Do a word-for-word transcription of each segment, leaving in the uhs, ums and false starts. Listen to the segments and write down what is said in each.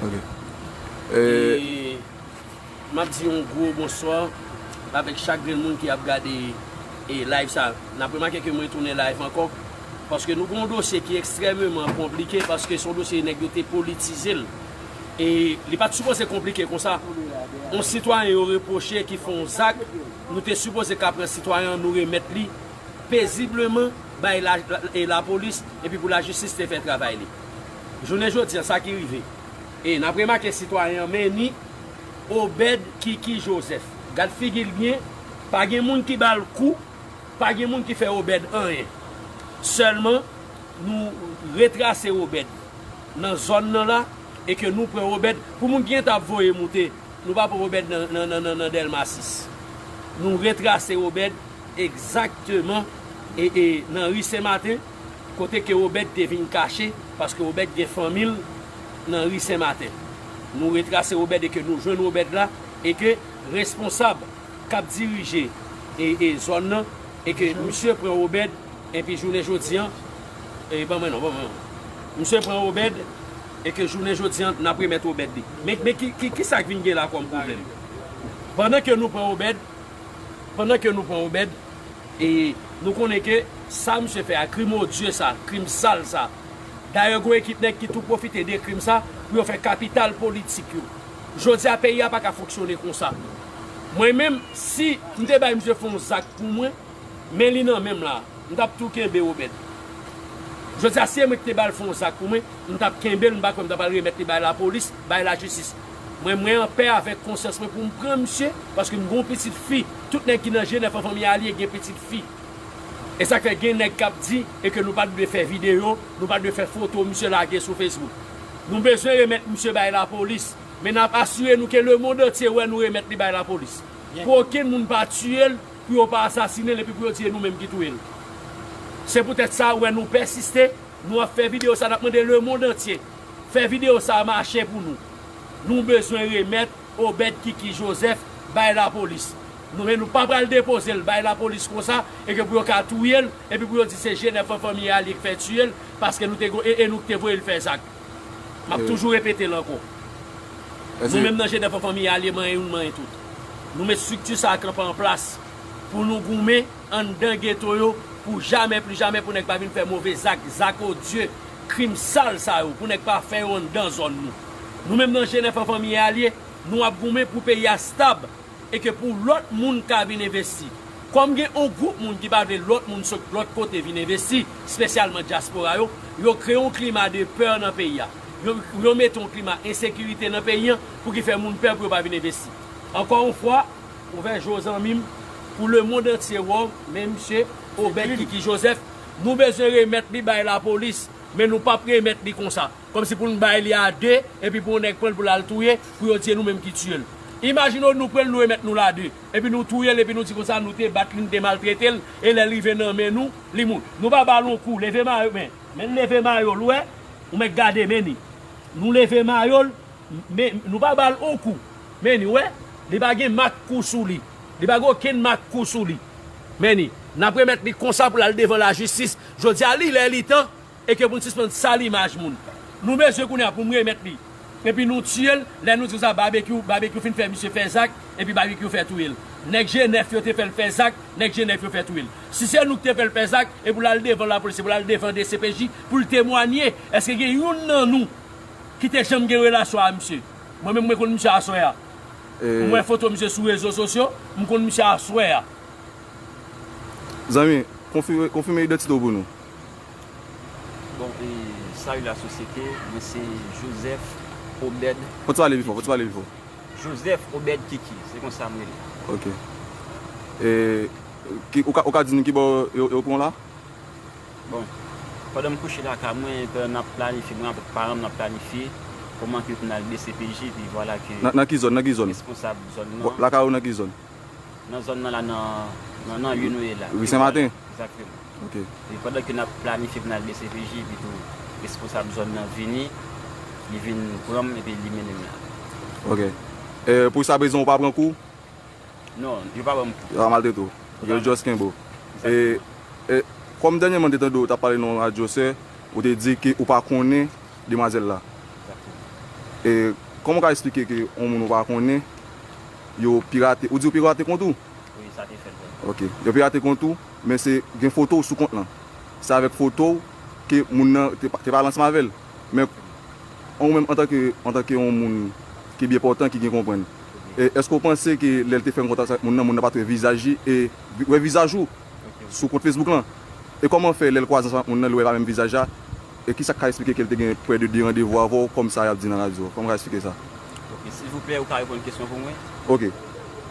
Ok. E, m ap di yon gwo bonswa avèk chak grenn moun ki ap gade, e, live sa. N ap remake ke mwen tounen live ankò, paske nou gen yon dosye ki ekstrèmeman konplike, paske se yon dosye nèg yo te politize l. E li pa t sipoze konplike konsa. Yon sitwayen yo repwoche ki fè yon zak, nou te sipoze ka pran sitwayen an, nou remèt li pezibleman bay la, la, e lapolis, epi pou lajistis te fè travay li. Jounen jodi an, sa ki rive. E n ap remake sitwayen an, men ni Obed Kiki Joseph. Gad figi l byen, pa gen moun ki ba l kou, pa gen moun ki fè Obed anyen. Sèlman, nou retrase Obed nan zòn nan la, e ke nou pran Obed, pou moun ki gentan ap voye moute, nou pa pran Obed nan, nan, nan, nan, nan Dèlma sis. Nou retrase Obed egzakteman, e, e, nan ri Sen Maten, kote ke Obed te vin kache, paske Obed gen fanmi l nan ri Sen Maten. Nou retrase Obed e ke nou jwenn Obed la, e ke responsab k ap dirije, e, e zòn nan, e ke misye pran Obed, epi jounen jodi an, e, ban mwen non, ban mwen non. Misye pran Obed, e ke jounen jodi an, n ap remèt Obed li. Men, men ki, ki, ki sa k vin gen la kòm pwoblèm? Pandan ke nou pran Obed, pandan ke nou pran Obed, e nou konnen ke sa misye fè a, krim odye sa, krim sal sa. Dayè, gen yon ekip nèg ki tou pwofite de krim sa pou yo fè kapital politik yo. Jodi a, peyi a pa ka fonksyone konsa. Mwen menm, si m te bay misye fè yon zak pou mwen, men li nan men m la, m t ap tou kenbe Obed. Jodi a, si e mwen ki te ba l fè yon zak pou mwen, m t ap kenbe l, m pa kwè m t ap al remèt li bay lapolis, bay lajistis. Mwen, mwen anpè avèk konsyans mwen pou m pran misye, paske m gen yon pitit fi. Tout nèg ki nan G nèf an Fanmi Alye gen pitit fi. E sa k fè gen nèg k ap di e ke nou pa t dwe fè videyo, nou pa t dwe fè foto misye lage sou Facebook. Nou bezwen remèt misye bay lapolis, men n ap asire nou ke lemonn antye wè nou remèt li bay lapolis. Pou okenn moun pa tiye l, pou yo pa asasinen l epi pou yo di e nou menm ki touye l. Se poutèt sa ou wè nou pèsiste, nou ap fè videyo sa, n ap mande lemonn antye fè videyo sa mache pou nou. Nou bezwen remèt Obed Kiki Joseph bay lapolis. Nou, men nou pa pral depoze l bay lapolis konsa, e ke pou yo ka touye l, epi pou yo di se G nèf an Fanmi Alye ki fè tiye l, paske nou te go-, e, e nou ki te voye l fè zak. M ap toujou repete l ankò. Nou menm nan G nèf an Fanmi Alye, manyen youn, manyen tout. Nou met estrikti sa a kanpe an plas pou nou goumen anndan geto yo pou jamè, pli jamè, pou nèg pa vin fè move zak, zak odye, krim sal sa yo, pou nèg pa fè yo anndan zòn nou. Nou menm nan G nèf an Fanmi Alye, nou ap goumen pou peyi a stab e ke pou lòt moun ka vin envesti. Kòm gen yon gwoup moun ki pa vle lòt moun sot lòt kote vin envesti, espesyalman dyaspora yo, yo kreye yon klima de pè nan peyi a. Yo, yo mete yon klima ensekirite nan peyi an pou ki fè moun pè pou yo pa vin envesti. Ankò yon fwa, ouvè je w zanmi m, pou lemonn antye wè w, men misye Obed Kiki Joseph, nou bezwen remèt li bay lapolis, men nou p ap remèt li konsa. Kòmsi pou n bay li a de, epi pou yon nèg pran l pou l al touye, pou yo di e nou menm ki tiye l. Imajine w nou pran l, nou remèt nou l a de, epi nou touye l, epi nou di konsa nou te bat li, nou te maltrete l, e lè l rive nan men nou, li mouri. Nou pa ba l yon kou, leve mayo, men, men l leve mayo l, ou wè, ou mèt gade, men ni. Nou leve mayo l, men nou pa ba l yon kou, men ni, ou wè, li pa gen mak kou sou li, li pa gen okenn mak kou sou li. Men ni, n ap remèt li konsa pou l al devan lajistis. Jodi a, li lè, li tan, e ke pou n sispann sal imaj moun. Nou bezwen kounye a pou n remèt li. Epi nou tiye l, lè nou di sa, Babekyou, Babekyou fin fè misye fè zak, epi Babekyou fè touye l. Nèg G nèf yo te fè l fè zak, nèg G nèf yo fè touye l. Si se nou ki te fè l fè zak, e pou l al devan lapolis, e pou l al devan D C P J, pou l temwanye, èske gen youn nan nou ki te janm gen relasyon a misye? Mwen menm, mwen konn misye aswè a. M wè foto misye sou rezo sosyo, m konn misye aswè a. Zanmi, konfime, konfime idantite w pou nou. Bon, e, salut la société, mwen se Joseph Obed. Fò w ti pale pi fò, fò w ti pale pi fò. Joseph Obed Kiki, se konsa m rele. Ok. E, ki, ou ka, ou ka di nou ki bò yo, yo pran w la? Bon, pandan m kouche lakay mwen, pandan n ap planifye, mwen avèk paran m, n ap planifye kòman ke pou n al D C P J, epi vwala ke nan, nan ki zòn, nan ki zòn? Responsab zòn nan. Lakay ou nan ki zòn? Nan zòn nan la, nan, nan, nan ri nou ye la. Ri Sen Maten? Egzakteman. Ok. E pandan ke n ap planifye pou n al D C P J, epi tou responsab zòn nan vini, li vin pran m epi li mennen m la. Ok. E, pou sa prezan ou pa pran kou? Non, yo pa ban m kou. Yo pa maltrete w. Ok, yo just kenbe w. E, e, kòm dènyèman m te tande w t ap pale nan yon radyo, sè, ou te di ke ou pa konnen demwazèl la. Egzakteman. E kòman w ka eksplike ke yon moun ou pa konnen, yo pirate, ou di yo pirate kont ou? Wi, sa te fèt vre. Ok. Yo pirate kont ou, men se gen foto w sou kont lan. Se avèk foto w ke moun nan te, te pale ansanm avè l. Men ou menm antanke, antanke yon moun ki byen pòtan, ki gen konprann, e èske w panse ke lè l te fè yon kontak avèk moun nan, moun nan pa t wè vizaj li e wè vizaj ou sou kont Facebook lan? E kòman fè lè l kwaze ansanm ak moun nan, li wè pa menm vizaj la? E kisa k ka eksplike ke l te gen prè de de randevou avè w, kòm sa y ap di nan radyo? Kòman w ka eksplike sa? Ok, silvouplè, ou ka reponn kesyon pou mwen? Ok.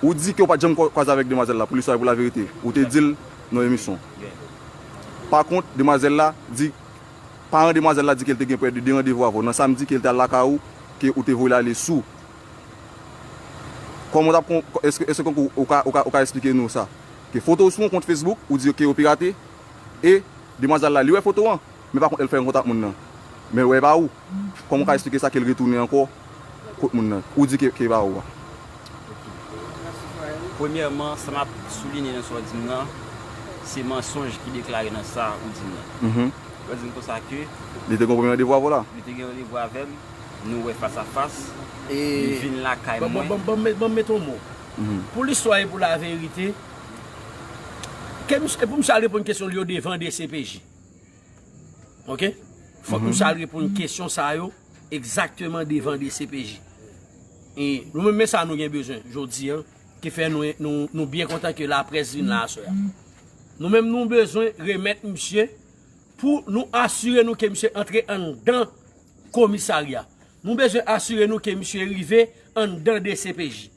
Ou di ke w pa t janm kwa- kwaze avèk demwazèl la, pou listwa e pou laverite. Ou te di l nan emisyon. Yeah. Pa kont, demwazèl la di, paran demwazèl la di ke l te gen prè de de randevou avè w nan samdi, ke l te al lakay ou, ke ou te voye l ale sou. Kòman w t ap kon, èske, èske ou ka, ou ka, ou ka eksplike nou sa? Ke foto w sou yon kont Facebook, ou di ke yo pirate, e demwazèl la, li wè foto an, men pa kont, lè l fè yon kontak moun nan, men l wè pa ou. Kòman w ka eksplike sa ke l retounen ankò kot moun nan? Ou di ke, ke pa ou a. Premyèman, sa m ap soulinye nan sa w di m nan, se mansonj ki deklare nan sa ou di m nan. Mhm. Ou di m konsa ke Li te gen yon premye randevou avè w la? Li te gen randevou avè m, nou wè fas a fas, E li vin lakay ban- ban- mwen. ban- ban- ban- ban m mete yon mo. Mhm. Pou listwa e pou laverite, ke misye, e pou misye al reponn kesyon li yo devan D C P J. Ok? Fòk misye al reponn kesyon sa yo egzakteman devan D C P J. E nou menm, men sa nou gen bezwen jodi an, ki fè nou, nou, nou byen kontan ke laprès vin la aswè a. Nou menm, nou bezwen remèt misye pou nou asire nou ke misye antre anndan komisarya. Nou bezwen asire nou ke misye rive anndan D C P J.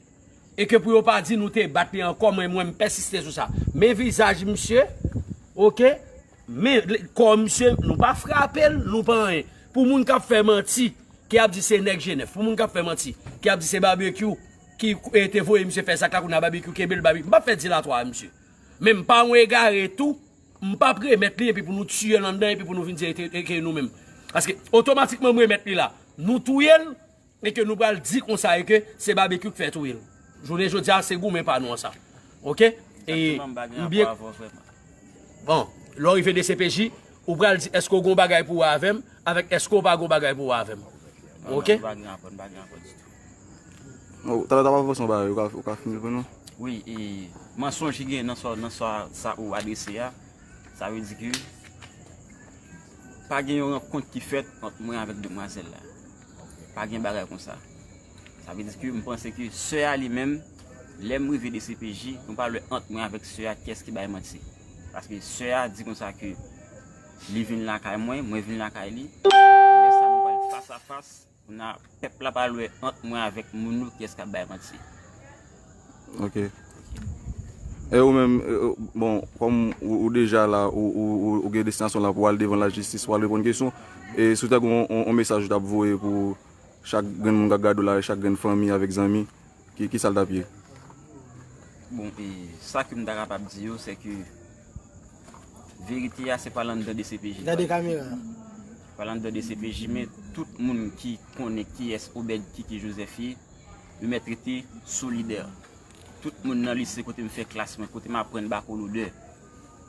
E ke pou yo pa di nou te bat li ankò, mwen, mwen, m pèsiste sou sa. Men vizaj misye, ok? Men kò misye, nou pa frape l, nou pa anyen. Pou moun k ap fè manti, ki ap di se nèg Jenèf, pou moun k ap fè manti, ki ap di se Babekyou ki e, te voye misye fè zak la, kounye a Babekyou kenbe l, Babekyou. M p ap fè dilatwa a misye. Men m pa yon egare tou, m p ap remèt li epi pou nou tiye l anndan epi pou nou vin di e te- e ke nou menm. Paske otomatikman m remèt li la, nou touye l, e ke nou pral di konsa e ke se Babekyou k fè touye l. Jounen jodi a, se goumen pa nou an sa. Ok? E Egzakteman, m pa gen m byen rapò avè w vrèman. Bon, lè w rive D C P J, ou pral di èske w gen yon bagay pou wè avè m, avèk èske w pa gen yon bagay pou wè avè m. Ok? M pa gen rapò, m pa gen rapò ditou. Oh, talè w t ap avanse yon bagay, ou ka, ou ka fini pou nou? Wi, e mansonj ki gen nan sa, nan sa, sa ou adrese a, sa vle di ke pa gen yon rankont ki fèt ant mwen avèk demwazèl la. Pa gen bagay konsa. Sa vle di ke m panse ke sè a li menm, lè m rive D C P J, nou pral wè ant mwen avèk sè a kiyès ki bay manti. Paske sè a di konsa ke li vin lakay mwen, mwen vin lakay li. Lè sa nou pral fas a fas, kounye a pèp la pral wè ant mwen avèk moun yo kiyès k ap bay manti. Ok. E ou menm, e, bon, kòm ou, ou deja la, ou, ou, ou, ou gen destinasyon la pou al devan lajistis, pou al reponn kesyon, e si w ta gen yon, yon, yon mesaj ou t ap voye pou chak grenn moun k ap gade w la, chak grenn fanmi avèk zanmi, ki, ki sa l t ap ye? Bon, e sa ke m ta kapab di yo, se ke verite a se pa l anndan D C P J. Gade kamera a. Pa l anndan D C P J, men tout moun ki konnen kiyès Obed Kiki Joseph ye, yo mèt rete solidè. Tout moun nan lise kote m fè klas mwen, kote m aprann bakolodè.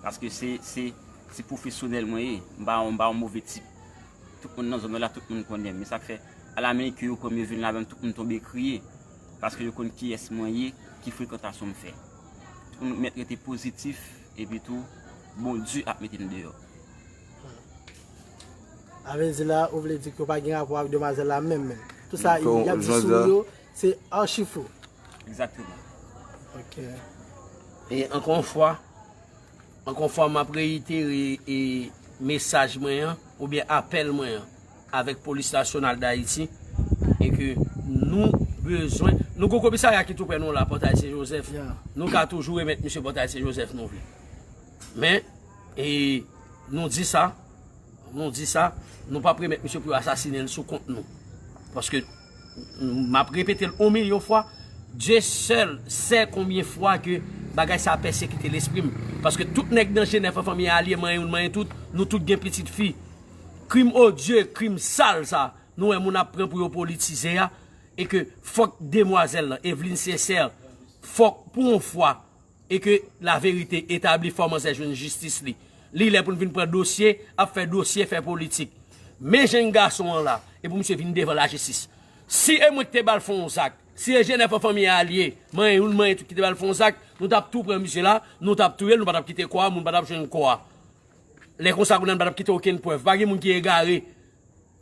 Paske se, se, se pwofesyonèl mwen ye. M pa, m pa yon move tip. Tout moun nan zòn mwen la, tout moun konnen m. Men sa k fè, alamen ke yo pran m, yo vin ladan m, tout moun tonbe kriye. Paske yo konn kiyès mwen ye, ki frekantasyon m fè. Tout moun mèt rete pozitif, epi tou, Bondye ap mete m deyò. A vle di la, ou vle di ke w pa gen rapò ak demwazèl la menm menm. Tout sa y ap di sou ou yo, se achi fo. Egzakteman. Ok. E ankò yon fwa, ankò yon fwa, m ap reyitere e mesaj mwen an, oubyen apèl mwen an, avèk Polis Nasyonal Dayiti, e ke nou bezwen, nou gon komisarya ki tou prè nou la, Pòtay Sen Jozèf, Yeah. Nou ka toujou remèt misye Pòtay Sen Jozèf nou vle. Men, e nou di sa, nou di sa, nou p ap remèt misye pou yo asasinen l sou kont nou. Paske, m ap repete l yon milyon fwa, Dye sèl sè konbyen fwa ke bagay sa a pèsekite lespri m. Paske tout nèg nan Jenèf an, fanmi a, alye m, manyen youn, manyen tout, nou tout gen pitit fi. Krim odye, krim sal sa, nou wè moun ap pran pou yo politize a, e ke fòk demwazèl lan, Evelyne Sincère, fòk pou yon fwa, e ke laverite etabli, fò manzè jwenn jistis li. Li lè pou n vin pran dosye, ap fè dosye, fè politik. Men jèn gason an la, e pou misye vin devan lajistis. Si e mwen ki te ba l fè yon zak, si e Jenèf an fanmi a li ye, manyen youn, manyen tout ki te ba l fè yon zak, nou t ap tou pran misye la, nou t ap touye l, nou pa t ap kite kò a, moun pa t ap jwenn kò a. Lè konsa, kounye a nou pa t ap kite okenn prèv. Pa gen moun ki egare.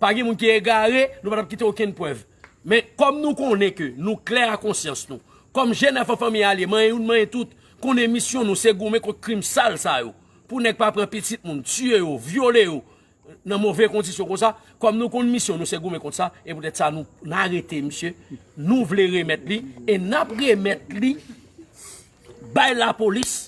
Pa gen moun ki egare, nou pa t ap kite okenn prèv. Men, kòm nou konnen ke nou klè a konsyans nou, kòm Jenèf an fanmi a li ye, manyen youn, manyen tout, konnen misyon nou se goumen kont krim sal sa yo. Pou nèg pa pran pitit moun, tiye yo, vyole yo, nan move kondisyon konsa, kòm nou konn misyon nou se goumen kont sa, e poutèt sa nou, n arete misye, nou vle remèt li, e n ap remèt li bay lapolis,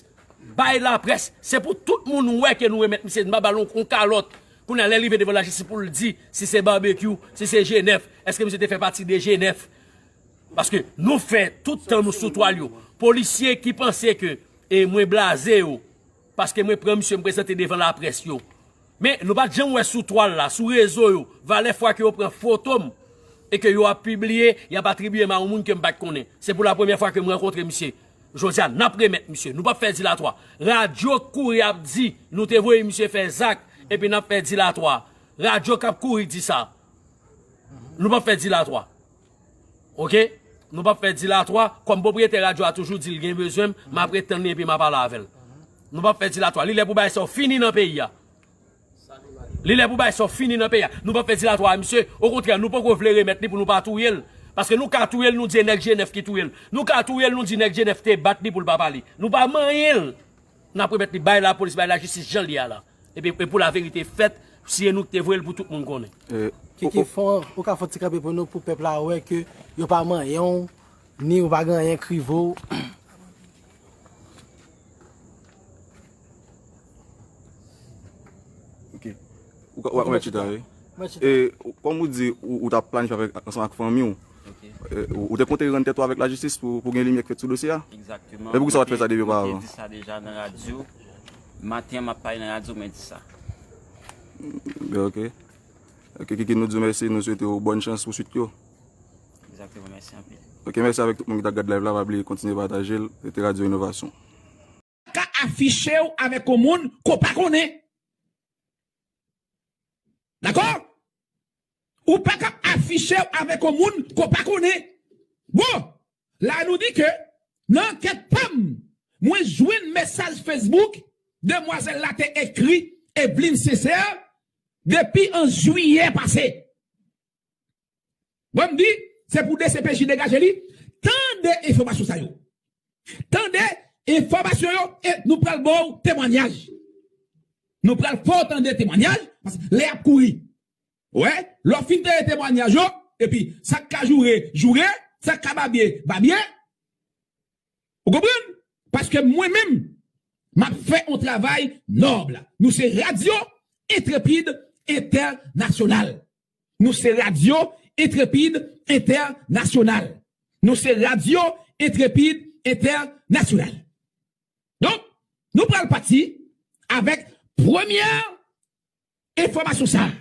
bay laprès. Se pou tout moun wè ke nou remèt misye, n pa ba l yon, yon kalòt. Kounye a, lè l rive devan lajistis pou l di si se Babekyou, si se Jenèf, èske misye te fè pati de Jenèf? Paske nou fè tout tan nou sou twal yo. Polisye ki panse ke, e, mwen blaze yo, paske mwen pran misye, m prezante devan laprès yo. Men, nou pa t janm wè sou twal la, sou rezo yo, valè fwa ke yo pran foto m e ke yo ap pibliye, y ap atribiye m a yon moun ke m pa t konnen. Se pou la premyè fwa ke m rankontre misye. Jodi a, n ap remèt misye. Nou p ap fè dilatwa. Radyo k kouri ap di, nou te voye misye fè zak, epi n ap fè dilatwa. Radyo k ap kouri di sa. Nou p ap fè dilatwa. Oke? Nou p ap fè dilatwa. Kòm pwopriyetè radyo a toujou di l gen bezwen m, m ap ret tann li epi m a pale avè l. Nou p ap fè dilatwa. Li lè pou bagay sa yo fini nan peyi a. Li lè pou bagay sa yo fini nan peyi a. Nou p ap fè dilatwa a misye. Okontrè, nou poko vle remèt li pou nou pa touye l. Paske nou ka touye l, nou di e nèg Jenèf ki touye l. Nou ka touye l, nou di nèg Jenèf te bat li pou l pa pale. Nou pa manyen l. N ap remèt li bay lapolis, bay lajistis jan l ye a la. Epi, e pou laverite fèt, si e nou ki te voye l pou tout moun konnen. E, Kiki, o, o, fò, ou ka fè yon ti kanpe pou nou, pou pèp la wè ke yo pa manyen w, ni ou pa gen anyen k rive w. Ok. Ou ka, ou ka mèt chita, wi. Mèt chita. E, kòm ou di, ou, ou t ap planifye avèk, ansanm ak fanmi w. Ok. E, ou, ou te konte rann tèt ou avèk lajistis pou, pou gen limyè k fèt sou dosye a? Egzakteman. Men poukisa w pa t fè sa depi oparavan? Mwen te di sa deja nan radyo. Maten an, m ap pale nan radyo, mwen di sa. Ben, ok. Ok, Kiki, nou di w mèsi, nou swete w bòn chans pou swit yo. Egzakteman, mèsi anpil. Ok, mèsi avèk tout moun ki t ap gad live la, pa bliye kontinye pataje l, se te Radyo Inovasyon. Ka afiche w avèk yon moun ke w pa konnen. Dakò? Ou pa ka afiche w avèk yon moun ke w pa konnen. Bon, la nou di ke nan ankèt pa m, mwen jwenn mesaj Facebook, demwazèl la te ekri Evelyne Sincère depi an jiyè pase. Mwen m di, se pou D C P J degaje li, tande enfòmasyon sa yo. Tande enfòmasyon yo e nou pral ba w temwanyaj. Nou pral fè w tande temwanyaj, paske lè y ap kouri. Wè, lè w fin tande temwanyaj yo, epi sa k ka joure, joure, sa k ka babye, babye. Ou konprann? Paske mwen menm, m ap fè yon travay nòb. Nou se Radyo Entrepid Entènasyonal. Nou se Radyo Entrepid Entènasyonal. Nou se Radyo Entrepid Entènasyonal. Donk, nou pral pati avèk premyè enfòmasyon sa a.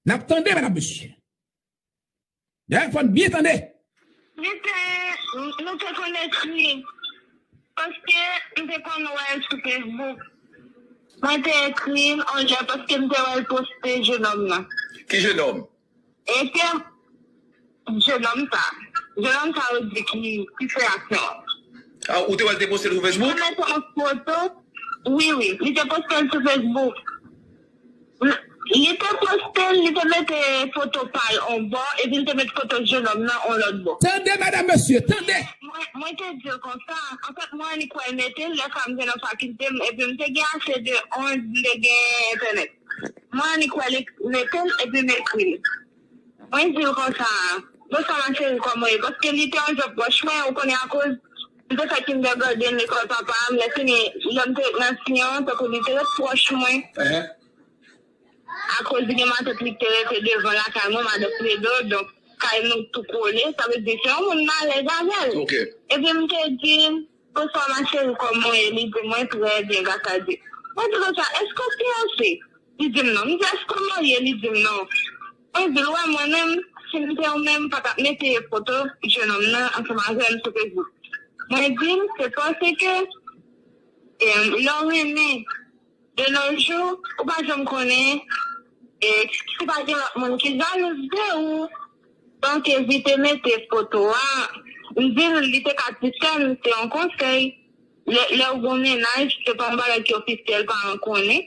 N ap tande, medam, mesye. Dayè, fò n byen tande. Li te, nou te konn ekri, paske m te konn wè l sou Facebook. Mwen te ekri l yon lè paske m te wè l poste jenòm nan. Ki jenòm? E ke jenòm sa, jenòm sa yo di ki, ki fè aksyon an. A, ou te wè l te poste l sou Facebook? Li te mete yon foto, wi, wi, li te poste l sou Facebook. Li te poste l, li te mete foto pa l yon bò, epi li te mete foto jenòm nan yon lòt bò. Tande, medam, mesye, tande! Mwen, mwen te di l konsa, anfèt, mwen annik wè l mete l, lè sa a m te nan fakilte m, epi m te gen ase de onz, m te gen entènèt. Mwen annik wè li mete l epi m ekri l. Mwen di l konsa, "Bonswa ma chérie, kòman w ye?" Paske li te yon jan pwòch mwen, ou konnen akoz m te fè kindergarten lekòl papa m, lè fini, lè m te ret nan Siyon, tankou li te ret pwòch mwen. Akoz li gen matant li ki te rete devan lakay mwen, madan Fredo, donk kay nou tou kole, sa vle di se yon moun m alèz avè l. Epi m te di, "Bonswa ma chérie, kòman w ye?" Li di mwen, "Trè byen, gras a Dye." Mwen di konsa, "Èske w fiyanse?" Li di m non. M di, "Èske w marye?" Li di m non. Mwen di l, "Wè, mwen menm, si m te ou menm, m pa t ap mete foto jenòm nan ansanm avè m sou Facebook." Mwen di l, "Se paske, em, lè w renmen, de nos jours, ou pa janm konnen, e, si pa gen lòt moun ki jalouz de ou." Donk, Kezi te mete foto a, m di l, li te ka ti sè m, se yon konsèy. Lè, lè w gen yon mennaj, se pa yon bagay ki ofisyèl, paran konnen.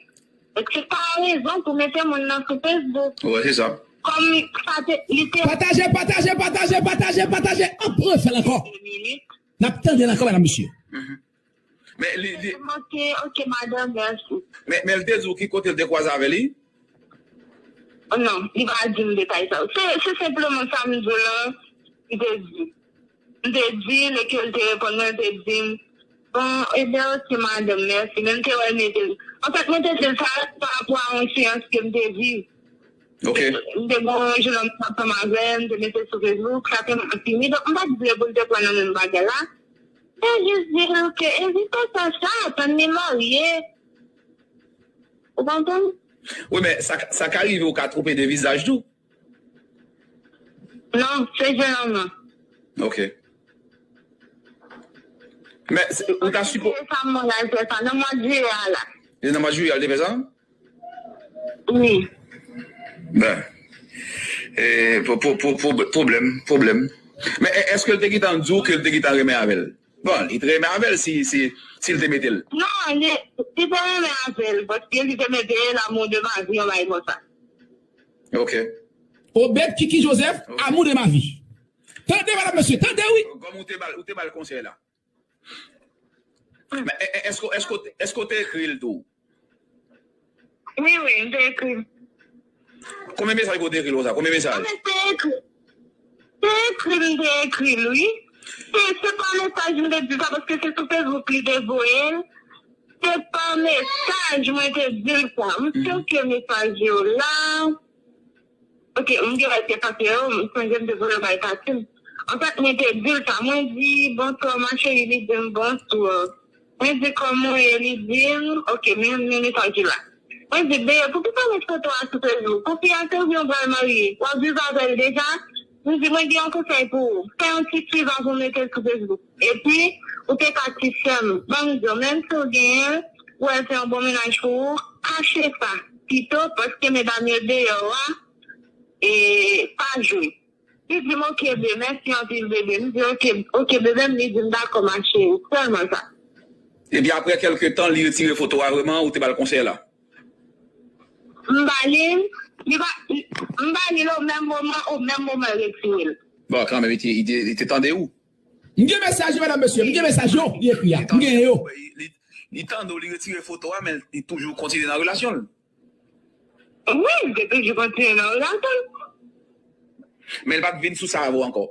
Donk, se pa yon rezon pou mete moun nan sou Facebook. Wi, se sa. Kòm sa te, li te Pataje, pataje, pataje, pataje, pataje. Anpil fè l ankò. N ap tande l ankò, medam, mesye. Mhm. Men li, li, Ok, ok, madanm, mèsi. Men, men l te di w ki kote l te kwaze avè li? Non, li pa di m detay sa yo. Se, se senpleman sa m di w lan, li te di. M te di, lè ke l te reponn mwen, l te di m, bon, ebyen, ok, madanm, mèsi. Men m te wè l mete l. Anfèt, mwen te di l sa pa rapò a yon seyans ke m te viv. Ok. M te gen yon jennonm ansanm avè l, m te mete sou Facebook, sa te mal fini. Donk, m pa t vle pou l te pran nan menm bagay la. Te jis di l ke evite fè sa, tann li marye. Ou konprann? Wi, men sa, sa ka rive ou ka twonpe de vizaj tou. Non, se jennonm nan. Ok. Men, se- ou ta sipo- Sa mwen al fè sa nan mwa jiyè a la. E nan mwa jiyè a, l te fè sa? Wi. Ben. E, po- po- po- po- pwoblèm, pwoblèm. Men, e- èske l te gentan di w ke l te gentan renmen avè l? Bon, li te renmen avè l si, si, si l te mete l. Non, li, li te renmen avè l, paske li te mete l'amour de ma vie, yon bagay konsa. Ok. Obed Kiki Joseph, Ok. Amour de ma vie. Tande, medam, mesye, tande, wi. Kòm ou te ba l, ou te ba l konsèy la. Men, e- e- èske, èske, èske w te ekri l tou? Wi, wi, m te ekri l. Konbyen mesaj ke w te ekri l konsa? Konbyen mesaj? Mwen te ekri. Te ekri l, m te ekri l, wi. Se, se pa mesaj m te di sa, paske se sou Facebook li te voye l. Se pa mesaj mwen te di l sa. M cheke mesaj yo la. Ok, m gen lè te pase yo, m sonje m te voye bay pati m. Anfèt, mwen te di l sa. Mwen di, "Bonswa, ma chérie," li di m, "Bonswa." Mwen di, "Kòman w ye?" Li di m, ok, men, men mesaj li la. Mwen di, "Bebe, poukisa w met foto a sou Facebook? Pou fi a te di w pral marye, w ap viv avè l deja?" M di, "Mwen gen yon konsèy pou ou. Fè yon ti swiv avan w mete l sou Facebook. Epi, ou te ka ti sè m. Ban m di w, menm si w genyen l, ou wè l se yon bon mennaj pou ou, kache sa pito, paske medam yo deyò a, e pa jwe." Li di m, "Ok, bebe, mèsi anpil, bebe." M di, "Ok, ok, bebe m." Li di m, "Dakò, ma chérie." Sèlman sa. Epi apre kèlke tan, li retire foto a vrèman, ou te ba l konsèy la? M ba li l, li pa, m ba li l o menm moman, o menm moman l retire l. Bon, kanmenm, li te, li te, li te tande ou? M gen mesaj yo, medam, mesye, m gen mesaj yo, li ekri a. M gen yo. Li, li, li tande w, li retire foto a, men li toujou kontinye nan relasyon l. Wi, m te toujou kontinye nan relasyon l. Men l pa t vin sou sa avè w ankò?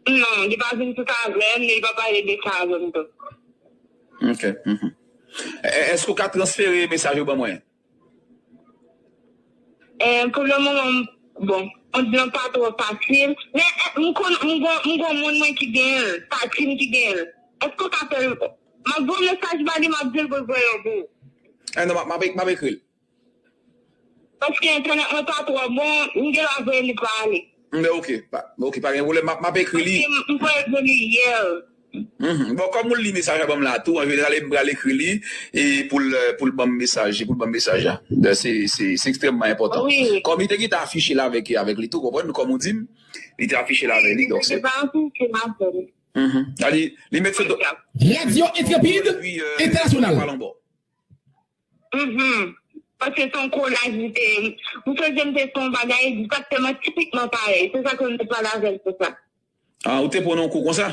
Non, li pa vin sou sa avè m, li pa pale de sa avè m tou. Ok. Mhm. E- Èske w ka transfere mesaj yo ban mwen? Eh, pou le moman, m- bon, m di l pa twò fasil. Men, eh, m konn, m gon, m gon moun mwen ki genyen l, pati m ki genyen l. Èske w ka fè l? M ap voye mesaj ba li, m ap di l pou l voye yo pou ou. Eh, non, m ap, m ap, m ap ekri l. Paske entènèt mwen pa twò bon, m gen dwa voye li pa ale. Men ok, pa, ok, pa gen pwoblèm, m ap, m ap ekri li. Paske m, m voye pou li yè. Mhm. Bon, kòm ou li mesaj la ban m la tou, an jeneral, m pral ekri li, e pou l, pou l ban m mesaj, pou l ban m mesaj la. Se, se, se ekstrèmman enpòtan. Wi. Kòm li te gentan afiche l avèk, avèk li tou, konprann, kòm ou di m, li te afiche l avèk li, donk se. Li te pa afiche l avè l. Mhm. A, li, li met foto. Radyo Entrepid Entènasyonal. Mhm. Paske se yon kolaj li te, m sonje m te fè yon bagay egzakteman, tipikman parèy. Se sa ke m te pale avè l pou sa. Ah, ou te pran yon kou konsa?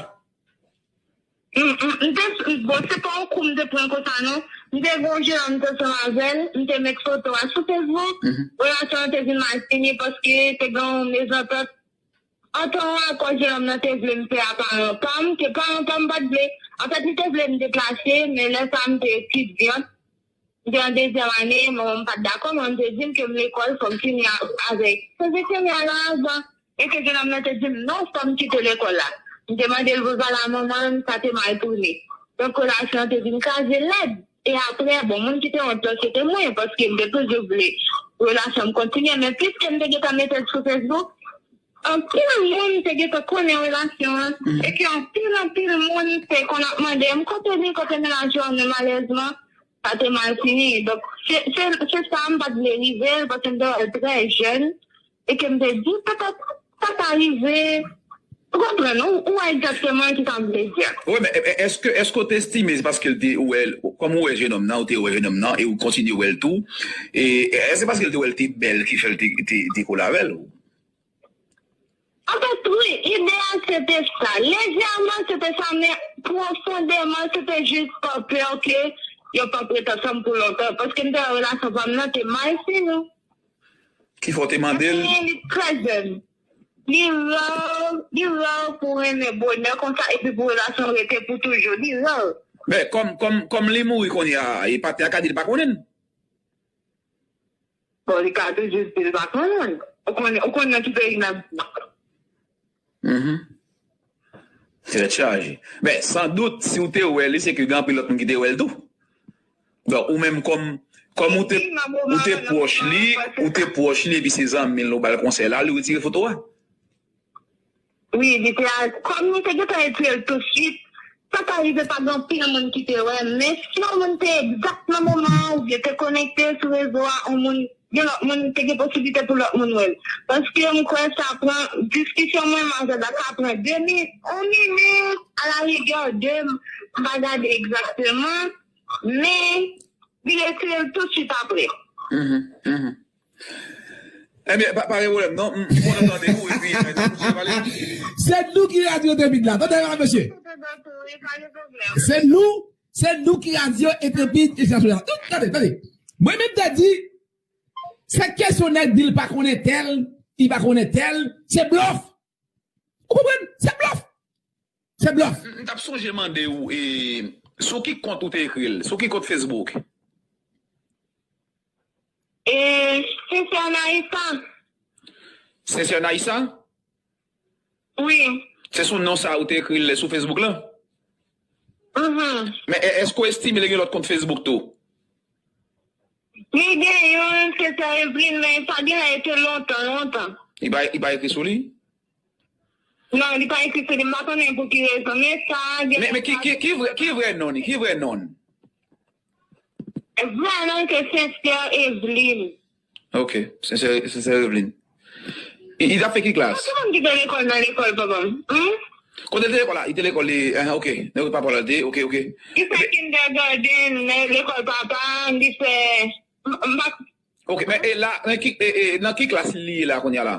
M, m, m te, bon, se pa yon kou m te pran konsa, non. M te gen yon jennonm m te ansanm avè l, m te met foto a sou Facebook. Mhm. Relasyon an te vin mal fini paske te gen yon mezantant. Antan akò jennonm nan te vle m fè a paran pa m, ke paran pa m pa t vle. Anfèt, li te vle m deplase, men lè sa a m te etidyant. M te an dezyèm ane, manman m pa t dakò, manman m te di m ke m lekòl, fò m fini a- avèk. Se te fini a la avan, e ke jennonm nan te di m non, fò m kite lekòl la. M te mande l pou l pale a manman m, sa te mal tounen. Donk, relasyon an te vin kraze lèd. E apre, bon, moun ki te wont lan, se te mwen, paske m te toujou vle relasyon m kontinye. Men piske m te gentan mete l sou Facebook, anpil moun te gentan konnen relasyon an. Mhm. E ke anpil, anpil moun te konn ap mande m, "Kote li, kote mennaj ou an?" Men malèrezman, sa te mal fini. Donk, se, se, se sa m pa t vle rive l, paske m te wè l trè jèn. E ke m te di, petèt, Sa ka rive. Ou konprann, ou, ou wè egzakteman ki sa m vle di a. Wi, men e- e- èske, èske w te estime se paske l te ou wè, kòm ou wè jenòm nan, ou te wè jenòm nan, e ou kontinye wè l tou, e e- èske se paske l te wè l te bèl ki fè l te, te, te kole avè l? Anfèt, wi, ide a se te sa. Lejèman, se te sa, men pwofondeman, se te jis pa pè ke yo p ap ret ansanm pou lontan. Paske m te wè relasyon pa m nan te mal fini. Ki fè w te mande l? Li trè jèn. Li rè, li rè pou w renmen bonè konsa epi pou relasyon rete pou toujou. Li rè. Men, kòm, kòm, kòm li mouri kounye a, e patnè a ka di l pa konnen l. Bon, li ka toujou di l pa konnen l. Ou konnen, ou konnen nan ki peyi n ap viv. Mhm. Tèt chaje. Men, san dout, si w te wè li, se ke gen anpil lòt moun ki te wè l tou. Donk, ou menm kòm, kòm ou te, ou te pwòch li, ou te pwòch li, epi se zanmi l, ou ba l konsèy la, li retire foto a. Wi, li te al, kòm nou te gentan retire l tousuit, sa ka rive pa gen anpil moun ki te wè, men si yon moun te egzak nan moman an, oubyen te konekte sou rezo a, yon moun, gen lòt moun, te gen posiblite pou lòt moun wè l. Paske m kwè sa pran, diskisyon mwen, manzè la ka pran de minit, yon minit, alarigè, de, m pa gade egzakteman, men li retire l tousuit apre. Mhm, mhm. Ebyen, pa, pa gen pwoblèm, non. M, m kontan tande w, epi, eh, n ap kontinye pale. Se nou ki radyo Trepid la. Tande la, mesye. Se nou, se nou ki radyo Trepid Entènasyonal. Tout, tande, tande. Mwen menm te di, se kesyon nèg di l pa konnen tèl, li pa konnen tèl, se blòf. Ou konprann? Se blòf. Se blòf. M, m t ap sonje mande w, e, sou ki kont ou te ekri l? Sou ki kont Facebook? E, Sincère Naïssa. Sincère Naïssa? Wi. Se sou non sa ou te ekri l sou Facebook la? Mhm. Men e- èske w estime li gen lòt kont Facebook tou? Li gen yon, Sincère Evelyne, men pa gen, li te lontan, lontan. Li pa, li pa ekri sou li? Non, li pa ekri sou li. M pa konnen pou ki rezon, men sa gen. Men, men ki, ki, ki vrè, ki vrè non li? Ki vrè non? Vrè non se Sincère Evelyne. Ok, Sincère, Sincère Evelyne. Li, li t ap fè ki klas? Ki moun ki te lekòl nan lekòl papa m? Hmm? Kote l te lekòl la? Li te lekòl, li, ah, ok. Nan lekòl papa l te, ok, ok. Li fè kindergarten nan lekòl papa m, li fè, m, m pa Ok, men e la, nan ki, e, e, nan ki klas li ye la kounye a la?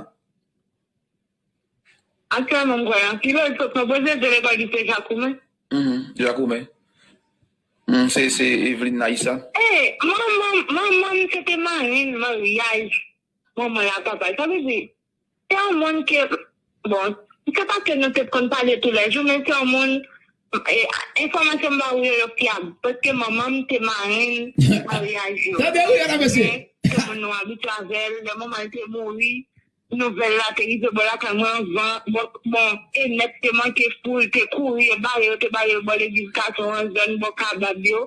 Aktyèlman, m kwè anpil lòt sot nan pwofesè lekòl li se Jakoumen. Mhm, Jakoumen. Mhm, se, se Evelyne Naïssa. E, manman, manman m se te marenn maryaj manman l ak papa l. Sa vle di, se yon moun ke, bon, se pa ke nou te konn pale toulèjou, men se yon moun, e, enfòmasyon m ba ou yo, yo fyab. Paske manman m te marenn maryaj yo. Tande, wi, Ana, mesye. Men, se moun nou abitye avè l. Lè manman l te mouri, nouvèl la te rive bò lakay mwen anvan. Bon, bon, Enèt te manke foul, te kouri, yo bare yo, te bare yo bò legliz Katon an, zòn bò Kabab yo.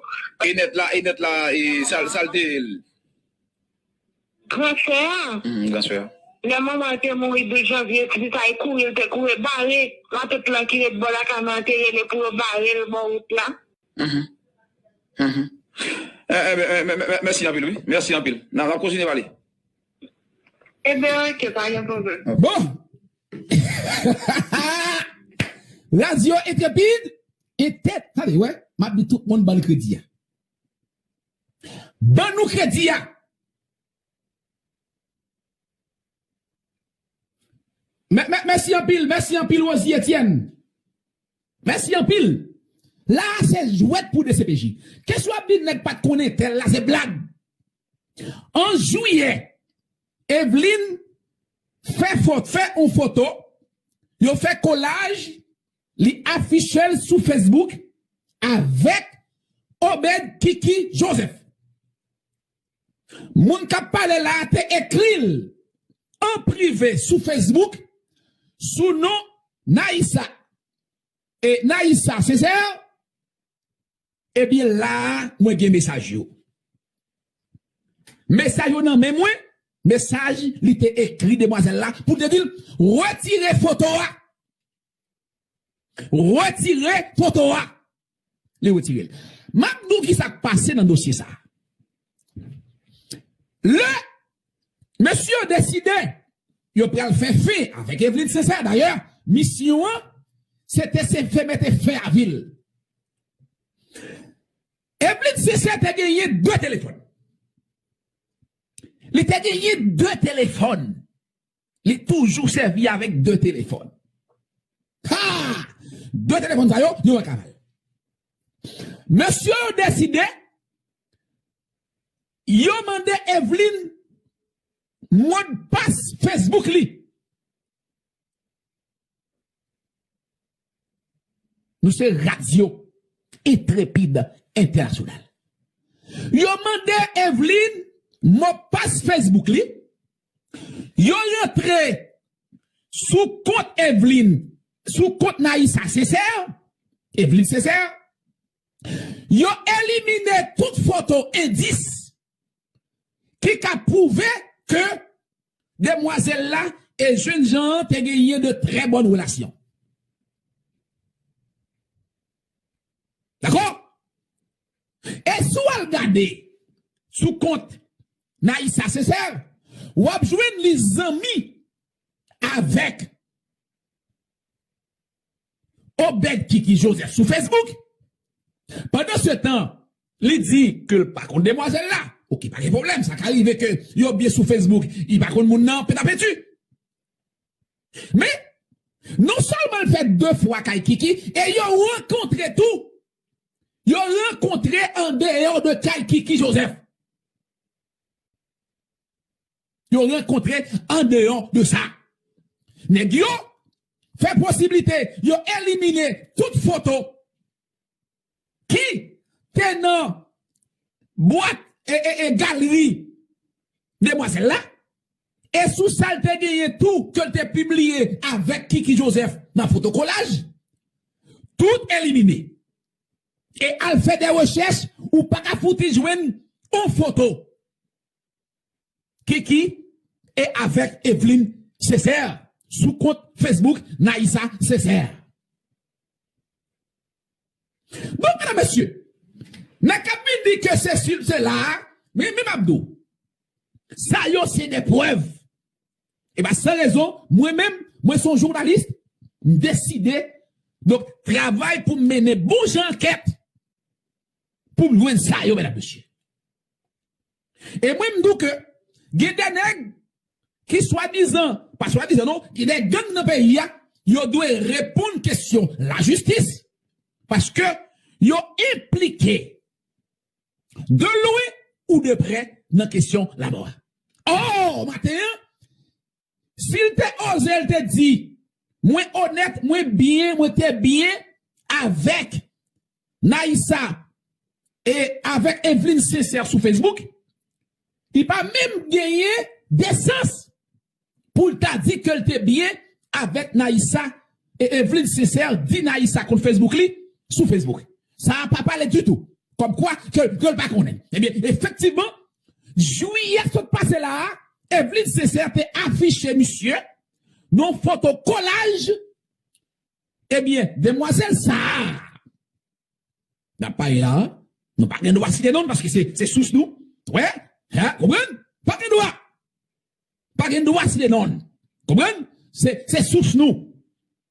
Enèt la, Enèt la, e, sa, sa l te ye l? Gran sè a. Hmm, gran sè a. Lè manman l te mouri douz janvye, ti sa e kouri, l te kouri bare. Matant lan ki ret bò lakay mwen an te rele pou yo bare l bò wout la. Mhm. Mhm. Eh, eh, eh, mè- mè- mè- mèsi anpil, wi. Mèsi anpil. N a, n ap kontinye pale. Ebyen, ok, pa gen pwoblèm. Bon. Radyo Entrepid, entèt, tande, wè, m ap di tout moun ban l kredi a. Ban nou kredi a. Mè- mè- Mèsi anpil, mèsi anpil, Rosie Etienne. Mèsi anpil. La a se jwèt pou D C P J. Kesyon ap di nèg pa t konnen tèl la, se blag. An jiyè, Evelyne fè fo- fè yon foto, yo fè kolaj, li afiche l sou Facebook avèk Obed Kiki Joseph. Moun k ap pale la a te ekri l an prive sou Facebook sou non Naïssa. E Naïssa Sincère, ebyen la a, mwen gen mesaj yo. Mesaj yo nan men mwen, mesaj li te ekri demwazèl la pou te di l retire foto a. Retire foto a. Li retire l. M ap di w ki sa k pase nan dosye sa a. Lè mesye yo deside yo pral fè fen avèk Evelyne Sincère. Dayè, misyon an, se te se fè mete fen avè l. Evelyne Sincère te genyen de telefòn. Li te genyen de telefòn. Li toujou sèvi avèk de telefòn. Ha! De telefòn sa yo, yo wè kaval. Mesye yo deside, yo mande Evelyne modpas Facebook li. Nou se Radyo Entrepid Entènasyonal. Yo mande Evelyne modpas Facebook li. Yo rantre sou kont Evelyne, sou kont Naïssa Sincère, Evelyne Sincère. Yo elimine tout foto endis ki ka pwouve ke demwazèl la e jennjan an te genyen de trè bòn relasyon. Dakò? E si w al gade sou kont Naïssa Sincère, w ap jwenn li zanmi avèk Obed Kiki Joseph sou Facebook. Pandan se tan, li di ke l pa konn demwazèl la. Oke, pa gen pwoblèm, sa ka rive ke yo byen sou Facebook, li pa konn moun nan, petapeti. Men, non sèlman l fè de fwa kay Kiki, e yo rankontre tou. Yo rankontre andeyò de kay Kiki Joseph. Yo rankontre andeyò de sa. Nèg yo fè posiblite yo elimine tout foto ki te nan bwat e, e, e galri demwazèl la. E sou sa l te genyen tou ke l te pibliye avèk Kiki Joseph nan foto kolaj, tout elimine. E al fè de rechèch, ou pa ka fouti jwenn yon foto Kiki e avèk Evelyne Sincère sou kont Facebook Naïssa Sincère. Donk, medam, mesye, nèg k ap vin di ke se si, se la, men, men m ap di w, sa yo se de prèv. E pa san rezon, mwen menm, mwen se yon jounalis, m deside, donk, travay pou m mennen bon jan ankèt pou m jwenn sa yo, medam, mesye. E mwen, m di w ke gen de nèg ki swadizan, pa swadizan non, ki de gang nan peyi a, yo dwe reponn kesyon lajistis, paske yo enplike de lwen ou de prè nan kesyon lamò a. Ò, maten an, si l te oze, l te di, mwen onèt, mwen byen, mwen te byen avèk Naïssa e avèk Evelyne Sincère sou Facebook, li pa menm genyen desans pou l ta di ke l te byen avèk Naïssa e Evelyne Sincère, di Naïssa kont Facebook li sou Facebook. Sa a pa pale ditou. Kòmkwa ke, ke l pa konnen. Ebyen, efektivman, jiyè sot pase la a, Evelyne Sincère te afiche misye nan foto kolaj. Ebyen, demwazèl sa a, n ap pale la a, nou pa gen dwa site non l paske se, se sous nou. Wè? Hein? Konprann? Pa gen dwa. Pa gen dwa site non l. Konprann? Se, se sous nou.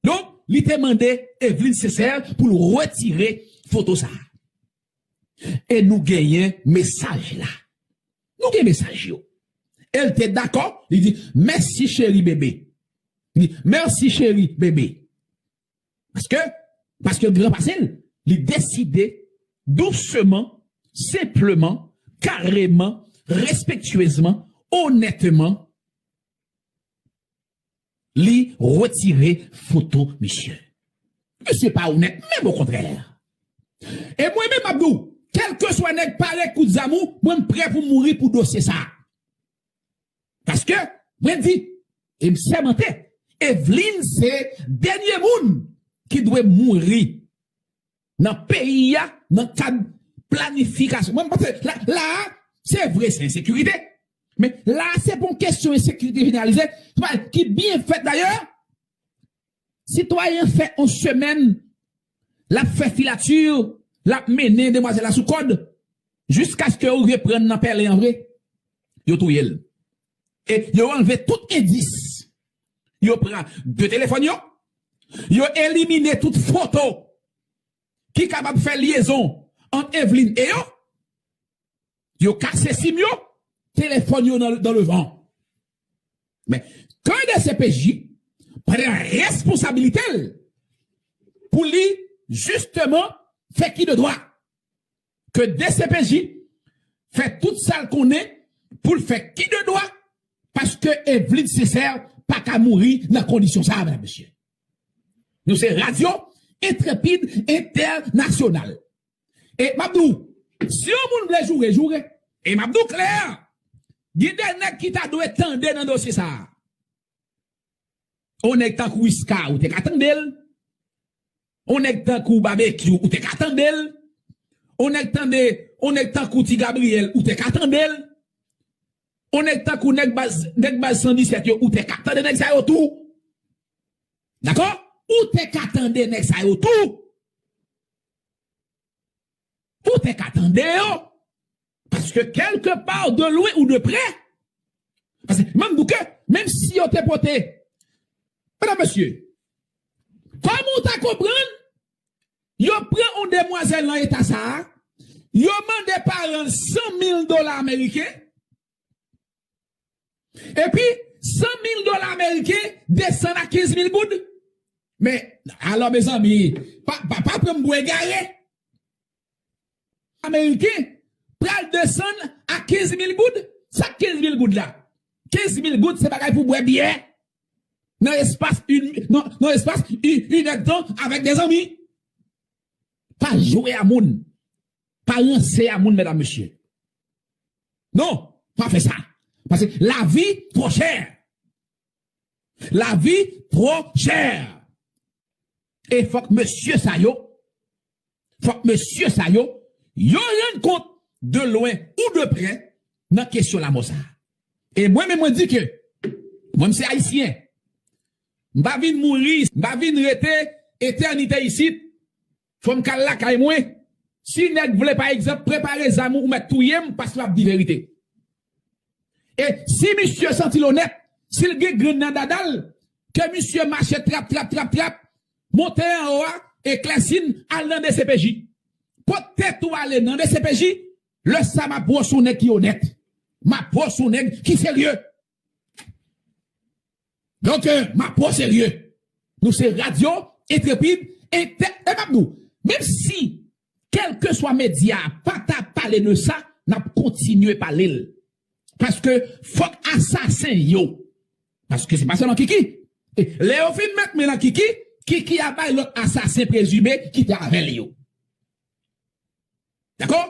Donk, li te mande Evelyne Sincère pou l retire foto sa a. E nou genyen mesaj la. Nou gen mesaj yo. E l te dakò, li di, mèsi cheri bebe. Li di, mèsi cheri bebe. Paske, paske l gran pase l, li deside dousman, senpleman, kareman, respektyezman, onètman, li retire foto misye. Misye pa onèt, menm okontrè. E mwen menm, m ap di w, kèlkeswa nèg pare kout zam ou, mwen m prè pou m mouri pou dosye sa a. Paske, mwen di, e m sèmante, Evelyne se dènye moun ki dwe mouri nan peyi a, nan kad planifikasyon. Mwen, m panse, la, la a, se vre, se ensekirite. Men la a, se pa yon kesyon ensekirite jeneralize, se pa ki byen fèt dayè. Sitwayen fè yon semèn, l ap fè filati, l ap mennen demwazèl la sou kòd, jiskaske yo rive pran l nan pèlen an vre, yo touye l. E yo anlve tout endis. yo pran de telefòn yo, yo elimine tout foto ki kapab fè lyezon ant Eveline e yo, yo kase sim yo, telefòn yo nan, nan levan. Men, ke D C P J pran responsabilite l pou li, jisteman, fè ki de dwa. Ke D C P J fè tout sa l konnen pou l fè ki de dwa, paske Eveline Sincère pa ka mouri nan kondisyon sa a, medam, mesye. Nou se Radyo Entrepid Entènasyonal. E m ap di w, si yon moun vle joure, joure. E m ap di w klè, gen de nèg ki ta dwe tande nan dosye sa a. On nèg tankou Wiska, ou te ka tande l. On nèg tankou Babekyou, ou te ka tande l. On nèg tande, on nèg tankou Ti Gabriyèl, ou te ka tande l. On nèg tankou nèg baz, nèg baz san disèt yo, ou te ka tande nèg sa yo tou. Dakò? Ou te ka tande nèg sa yo tou. Ou te ka tande yo. Paske kèlke pa, de lwen ou de prè, paske menm bouke, menm si yo te pote, medam, mesye, kòman ou ta konprann yo pran yon demwazèl nan eta sa a, yo mande paran l san mil dola ameriken, epi san mil dola ameriken desann a kenz mil goud? Men, alò, mezanmi, pa, pa, pa pran m pou egare. Ameriken pral desann a kenz mil goud. Sa k kenz mil goud la? Kenz mil goud se bagay pou bwè byè nan espas, nan, nan espas inèdtan avèk de zanmi. Pa jwe a moun. Pa ranse a moun, medam, mesye. Non, pa fè sa. Paske lavi twò chè. Lavi twò chè. E fòk mesye sa yo, fòk mesye sa yo, yo rann kont de lwen ou de prè nan kesyon lanmò sa a. E mwen menm, mwen di ke mwen, m se ayisyen. M pa vin mouri, m pa vin rete etènite isit. Fò m k al lakay mwen. Si nèg vle, pa egzanp, prepare zam ou, ou mèt touye m paske m ap di verite. E si misye santi l onèt, si l gen grenn nan dada l, ke misye mache trap, trap, trap, trap, monte anwo a, eklèsi n, al nan D C P J. Pot tèt ou ale nan D C P J, lè sa m ap wè w se yon nèg ki onèt. M ap wè w se yon nèg ki serye. Donk, euh, m ap pran serye. Nou se Radyo Entrepid, entè-, e m ap di w, menm si kèlkeswa medya a pa ta pale de sa, n ap kontinye pale l. Paske fòk asasen yo, paske se pa sèlman Kiki. E lè yo fin met men nan Kiki, Kiki a bay lòt asasen prezime ki te avè l yo. Dakò?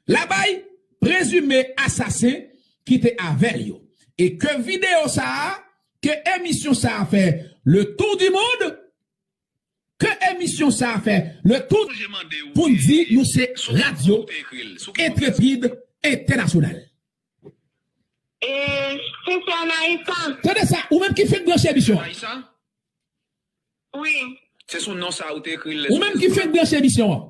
L a bay prezime asasen ki te avè l yo. E ke videyo sa a, ke emisyon sa a fè le tour du monde, ke emisyon sa a fè le tour, pou n di nou se Radyo Entrepid Entènasyonal. E, Sister Naïsa. Tande sa, ou menm ki fenk branche emisyon an. Naïsa? Wi. Se sou non sa ou te ekri l. Ou menm ki fenk branche emisyon an.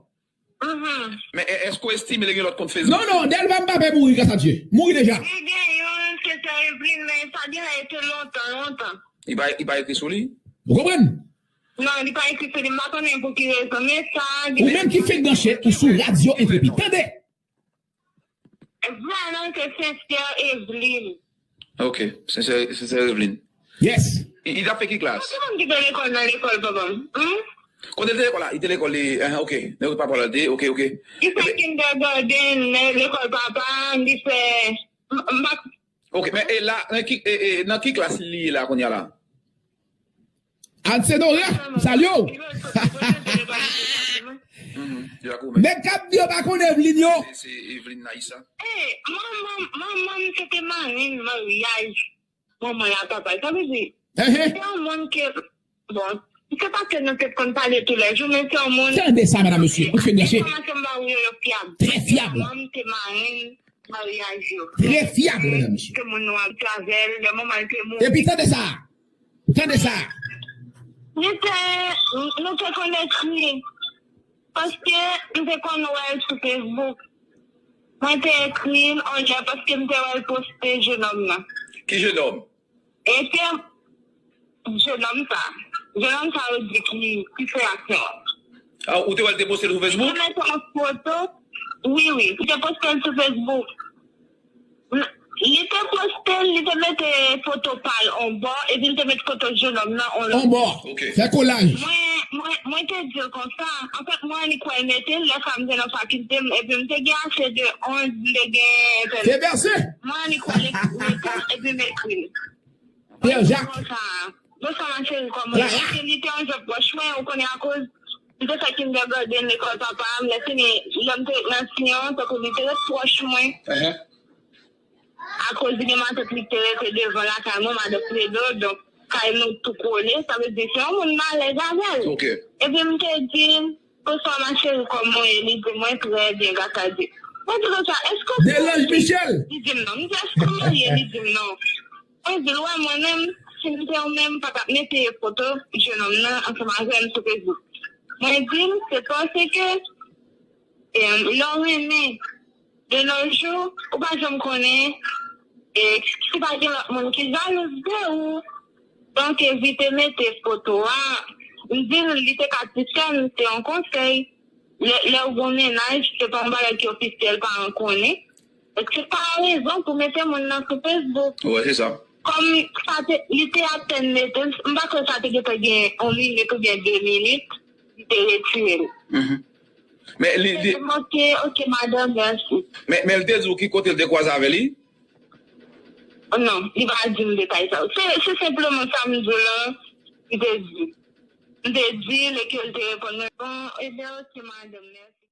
Mhm. Men e-, èske w estime li gen lòt kont Facebook? Non, non, Delva Mbappé mouri, grâce à Dieu. Mouri deja. Li gen yon Sister Eveline, men sa genlè te lontan, lontan. Li pa, li pa ekri sou li? Ou konprann? Non, li pa ekri sou li. M pa konnen pou ki rezon, men sa genlè. Ou menm ki fenk branche, ou sou Radyo Entrepid. Tande! Vwala, se Sister Eveline. Ok, Sister, Sister Eveline. Yes. Li, li t ap fè ki klas? Ki moun ki te lekòl nan lekòl papa m? Hmm? Kote l te lekòl la? Li te lekòl li, eh, ok. Nan lekòl papa l te, ok, ok. Li fè kindergarten nan lekòl papa m, li fè, m, m pa. Ok, men e la, nan ki, e, e, nan ki klas li ye la kounye a la? Alcedora, m salye w. Mhm, li pa konnen. Nèg k ap di yo pa konn Eveline yo. Se, se Eveline Naïsa. Eh, manman, manman m se te marenn maryaj manman l ak papa l. Sa vle di, se yon moun ke, bon, se pa ke nou te konn pale toulèjou, men se yon moun. Tande sa, medam, mesye, ou fenk branche. Enfòmasyon m ba ou yo, yo fyab. Trè fyab. Manman m te marenn maryaj yo. Trè fyab, medam, mesye. Ke moun nou abitye avè l, lè manman l te mouri. Epi tande sa. Tande sa. Li te, nou te konn ekri, paske m te konn wè l sou Facebook. Mwen te ekri l yon lè paske m te wè l poste jenòm nan. Ki jenòm? E te, Jenòm sa. Jenòm sa yo di ki, ki fè aksyon an. Ah, ou te wè l te poste l sou Li te Facebook? mete yon foto. Wi, wi. Li te poste l sou Facebook. N- Li te poste l, li te mete foto pa l on bò, epi li te mete foto jenòm nan on lòt. On bò. Ok. Fè kolaj. Mwen, mwen, mwen te di l konsa. Anfèt, mwen annik wè l mete l lè sa m te nan fakilte m, epi m te gen ase de onz, m te gen Te bèse. Mwen annik wè l mete l, epi m ekri l. Pierre Jacques. Konsa. Bonswa ma chérie, kòman w ye? Paske li te yon jèn pwòch mwen, ou konnen akoz m te fè kindergarten lekòl papa m, lè fini, lè m te nan siyon, tankou li te ret pwòch mwen. Ehe. Akoz li gen matant li ki te rete devan lakay mwen, madan Fredo, donk kay nou tou kole, sa vle di se yon moun m alèz avè l. Ok. Epi m te di l, bonswa ma chérie, kòman w ye? Li di mwen trè byen, gras a Dye. Mwen di konsa, èske w Delange Michel. Li di m non. M di, èske w marye? Li di m non. Mwen di l, wè, mwen menm, si m te ou menm, m pa t ap mete foto jenòm nan ansanm avè m sou Facebook. Mwen di l, se paske, em, lè w renmen, de nos jours, ou pa janm konnen, e, si pa gen lòt moun ki jalouz de ou. Donk, evite mete foto a. M di l, li te ka ti sè m, se yon konsèy. Lè, lè w gen yon mennaj, se pa yon bagay ki ofisyèl, paran konnen. Èske pa rezon pou mete moun nan sou Facebook? Wè, se sa. Kòm sa te, li te apèn mete l, m pa kwè sa te gentan gen yon minit oubyen de minit, li te retire l. Mhm. Men li, li, Ok, ok, madanm, mèsi. men, men li te di w ki kote l te kwaze avè li? Non, li pa di m detay sa yo. Se, se senpleman sa m di w lan, li te di. M te di l e ke l te reponn mwen, bon, ebyen, ok, madanm, mèsi.